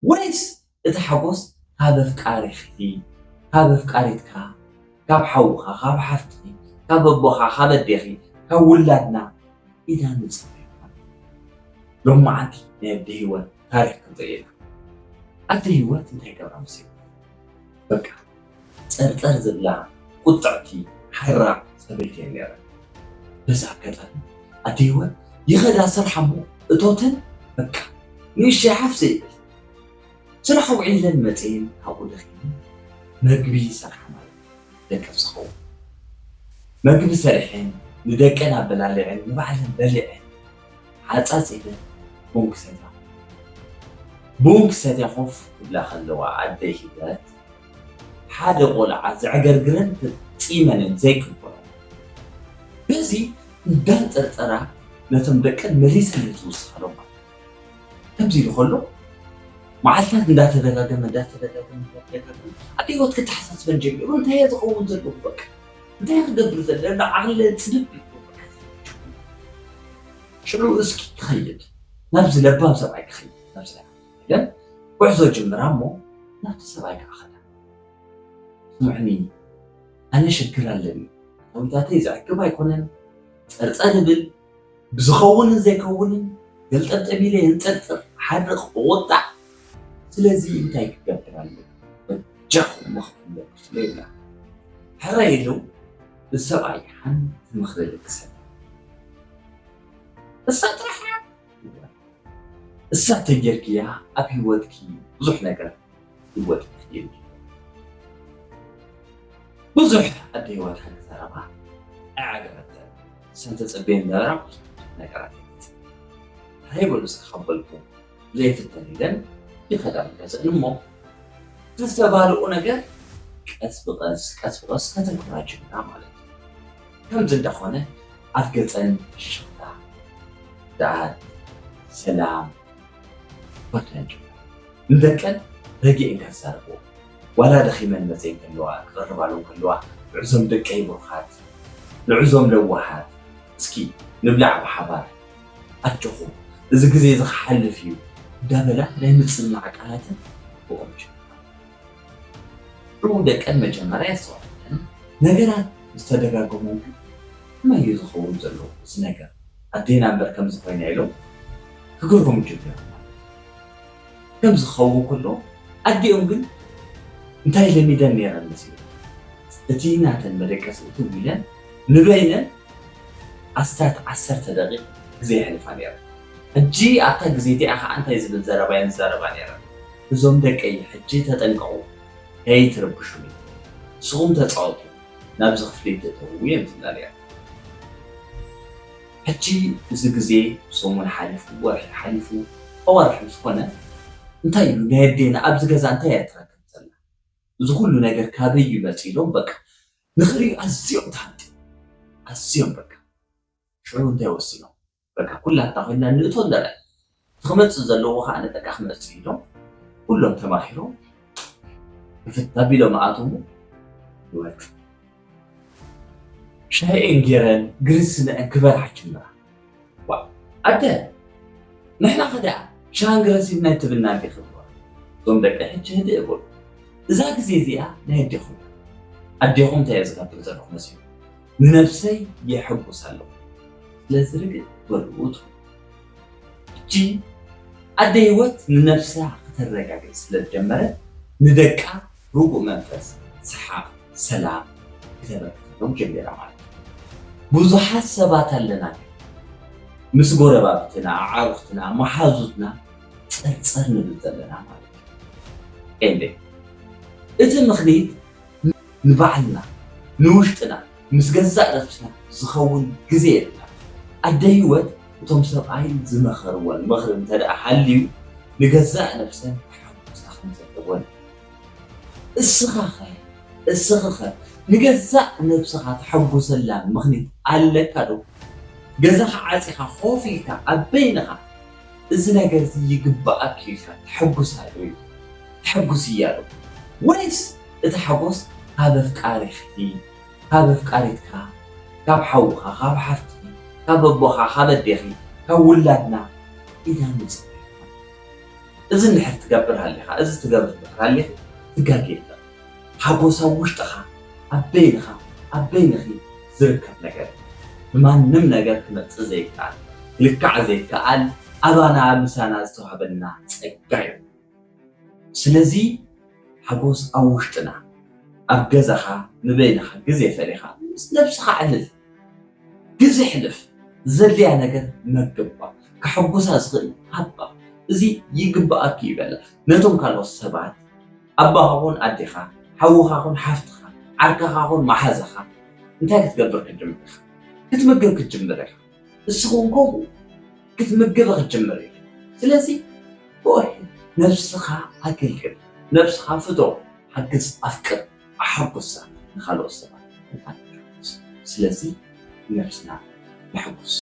ወይስ እቲ ሓጎስ ካብ ኣፍቃሪኺ፣ ካብ ኣፍቃሪትካ፣ ካብ ሓውኻ፣ ካብ ሓፍትኺ፣ ካብ ኣቦኻ፣ ካብ ኣዴኺ፣ ካብ ውላድና ኢና ንጽበዮ? ሎማዓንቲ ናይ ኣደ ህይወት ታሪኽ ክንርኢ ኢና። ኣደ ህይወት እንታይ ገብራ መሲሉ? በቃ ጸርጸር ዝብላ ቁጥዕቲ ሓራ ሰበይቲ እያ ነይራ። በዚ ኣጋጣሚ ኣደ ህይወት ይኸዳ ስርሓ እሞ እቶተን በቃ ንእሽተይ ሓፍ ዘይብል ስራሕ ውዒለን መፅየን ካብኡ ደኺመን መግቢ ይሰርሓ ማለት እዩ። ደቂ ዝኸውን መግቢ ሰሪሐን ንደቀን ኣበላሊዐን ንባዕለን በሊዐን ሓፃፂበን ቡን ክሰትያ ቡን ክሰትያ ኮፍ ክብላ ከለዋ ኣደይ ሂወት ሓደ ቆልዓ ዘዕገርግረን ፈፂመንን ዘይቅበሎ በዚ እንዳንጠርጠራ ነቶም ደቀን መሊሰን ዝውስኻሎም ማለት እዩ። ከምዚ ኢሉ ከሎ መዓልታት እንዳተደጋገመ እንዳተደጋገመ እንዳተደጋገመ ኣደ ህይወት ክተሓሳስበን ጀሚሩ እንታይ እየ ዝኸውን ዘለኹ በቃ እንታይ ክገብር ዘለኹ ዓቕለ ፅብብ ሽዑ እስኪ ክኸይድ ናብዚ ለባም ሰብኣይ ክኸይድ ናብዚ ኢለን ጉዕዞ ጅምራ እሞ ናብቲ ሰብኣይ ከዓ ኸዳ። ስምዕኒ ኣነ ሽግር ኣለኒ ኣታዊታተይ ዘዕግብ ኣይኮነን ጸርጸር እብል ብዝኸውንን ዘይከውንን ገልጠብጠብ ኢለ የንጠርጥር ሓርቕ እወጣዕ ስለዚ እንታይ ክገብር ኣለኒ በጃኹም ምኽሪ ኣለኩም ስለ ይብላ ሕራይ ኢሉ ንሰብኣይ ሓንቲ ምኽሪ ልግሰ እሳ ጥራሕ እሳ ተጌርክያ ኣብ ህይወትኪ ብዙሕ ነገር ይወጥ ይብል ብዙሕ ኣደ ህይወት ሓንቲ ዘረባ ኣይዓገበተን ሰንተ ጸበየን ነበራ ብዙሕ ነገራት ይገልጽ እንታይ በሉ እስኪ ከበልኩ ዘይፍተን ኢለን ይኸዳ ንገዝእን እሞ ዝተባልኡ ነገር ቀስ ብቐስ ቀስ ብቐስ ከተግብራ ጅምራ ማለት እዩ። ከምዚ እንዳኾነ ኣብ ገፀን ፍሽኽታ፣ ዳኣት፣ ሰላም፣ ወድለን ጅምራ። ንደቀን ረጊኤን ከዛረቦ ዋላ ደኺመን መፅየን ከለዋ ክቕርባሎም ከለዋ ንዕዞም ደቀይ ብሩኻት፣ ንዕዞም ለዋሃት፣ እስኪ ንብላዕ ብሓባር ኣጆኹም እዚ ግዜ እዚ ክሓልፍ እዩ እንዳበላ ናይ ምጽንናዕ ቃላትን ብኦም ጀመራ። ሽዑ ደቀን መጀመርያ የስተውዓለን ነገራት ምስ ተደጋገሞም ግን ከመይ እዩ ዝኸውን ዘሎ እዚ ነገር ኣዴና እምበር ከምዚ ኮይና ኢሎም ክገርሙ ጀሚሮም ማለት እዩ። ከምዚ ክኸውን ከሎ ኣዲኦም ግን እንታይ ለሚደን ነይረን መሲሉ እቲ ናተን መደቀሲ እትው ኢለን ንበይነን ኣስታት ዓሰርተ ደቂቕ ግዜ የሕልፋ ነይረን። ሕጂ ኣብታ ግዜ እቲኣ ኸዓ እንታይ ዝብል ዘረባ እየን ዝዛረባ ነይረን? እዞም ደቀይ ሕጂ ተጠንቀቑ ከይትርብሹኒ፣ ንስኹም ተፃወቱ ናብዚ ክፍሊ ኣይትእተዉ እየን ዝብላ ነይረን። ሕጂ እዚ ግዜ ሰሙን ሓሊፉ፣ ወርሒ ሓሊፉ፣ ኣዋርሕ ምስ ኮነ እንታይ ኢሉ ናይ ኣዴና ኣብዚ ገዛ እንታይ እያ ትረክብ ዘላ? እዚ ኩሉ ነገር ካበይ እዩ መፂኡ ኢሎም በቃ ንኽሪኡ ኣዝዮም ተሃንጢ ኣዝዮም በቃ ሽዑ እንታይ ወሲኖም በቃ ኩላትና ኮይና ንእቶ ንርአ እቲ ክመፅእ ዘለዎ ከዓ ንጠቃ ክመፅእ ኢሎም ኩሎም ተማሂሮም ክፍት ኣቢሎም ኣቶም ይወጡ ሻሂኤን ገይረን ግርስነአን ክበልዓ ጀመራ ኣደ ንሕና ከ ደኣ ሻሃን ግረሲብና ኣይትብልና እንዲኺ እዞም ደቂ ሕጂ ህድእ በሉ እዛ ግዜ እዚኣ ናይ ኣዴኹም ኣዴኹም እንታይ እየ ዝገብር ዘለኹ መሲሉ ንነብሰይ የሐጉስ ኣለኹ ስለዚ ርግእ በሉ እቱ ሕጂ ኣደ ህይወት ንነብሳ ክተረጋግእ ስለ ዝጀመረት ንደቃ ርጉእ መንፈስ ሰሓቕ ሰላም ክተበርክተሎም ጀሚራ ማለት እዩ። ብዙሓት ሰባት ኣለና ምስ ጎረባብትና፣ ኣዕሩኽትና፣ መሓዙትና ጸርጸር ንብል ዘለና ማለት እዩ። ኤንዴ እቲ ምኽኒት ንባዕልና ንውሽጥና ምስ ገዛእ ነብስና ዝኸውን ግዜ የብልና። ኣደ ህይወት እቶም ሰብኣይ ዝመኸርወን ምኽሪ እንተ ደኣ ሃልዩ ንገዛእ ነብሰን ተሓጉሳ ከም ዘለወን እስኻኸ እስኽኸ ንገዛእ ነብስኻ ተሐጉሰላ ምኽኒት ኣለካ ዶ? ገዛኻ ዓጺኻ ኮፍ ኢልካ ኣብ በይንኻ እዚ ነገር እዚ ይግባኣኪ ኢልካ ተሐጉሳ ዶ ኢልካ ተሐጉስያ ዶ? ወይስ እቲ ሓጎስ ካብ ኣፍቃሪኺ፣ ካብ ኣፍቃሪትካ፣ ካብ ሓውኻ፣ ካብ ሓፍትኺ፣ ካብ ኣቦኻ፣ ካብ ኣዴኺ፣ ካብ ውላድና ኢና ንጽበ። እዚ እንድሕር ትገብር ሃሊኻ፣ እዚ ትገብር እንድሕር ሃሊኻ፣ ትጋገ የለን። ሓጎስ ኣብ ውሽጥኻ፣ ኣብ በይንኻ፣ ኣብ በይንኺ ዝርከብ ነገር እዩ። ብማንም ነገር ክመጽእ ዘይከኣል፣ ክልካዕ ዘይከኣል፣ ኣባና ምሳና ዝተዋህበና ጸጋ እዩ። ስለዚ ሓጎስ ኣብ ውሽጥና፣ ኣብ ገዛኻ፣ ንበይንኻ ግዜ ፈሊኻ ምስ ነብስኻ ዕልል። ግዜ ሕልፍ፣ ዘድልያ ነገር መግባ፣ ከሐጉሳ ዝኽእል ሃባ። እዚ ይግባኣኪ እዩ በላ። ነቶም ካልኦት ሰባት፣ ኣባኻ ኹን ኣዴኻ፣ ሓውኻ ኹን ሓፍትኻ፣ ዓርካኻ ኹን መሓዛኻ፣ እንታይ ክትገብር ክትጅምር ኢኻ? ክትምግብ ክትጅምር ኢኻ። ንስኻ እውን ከምኡ ክትምግብ ክትጅምር ኢኻ። ስለዚ go ahead፣ ነብስኻ ኣገልግል፣ ነብስኻ ፍቶ፣ ሓግዝ፣ ኣፍቅር፣ ኣሐጉሳ ንኻልኦት ሰባት። ስለዚ ነብስና ነሐጉስ።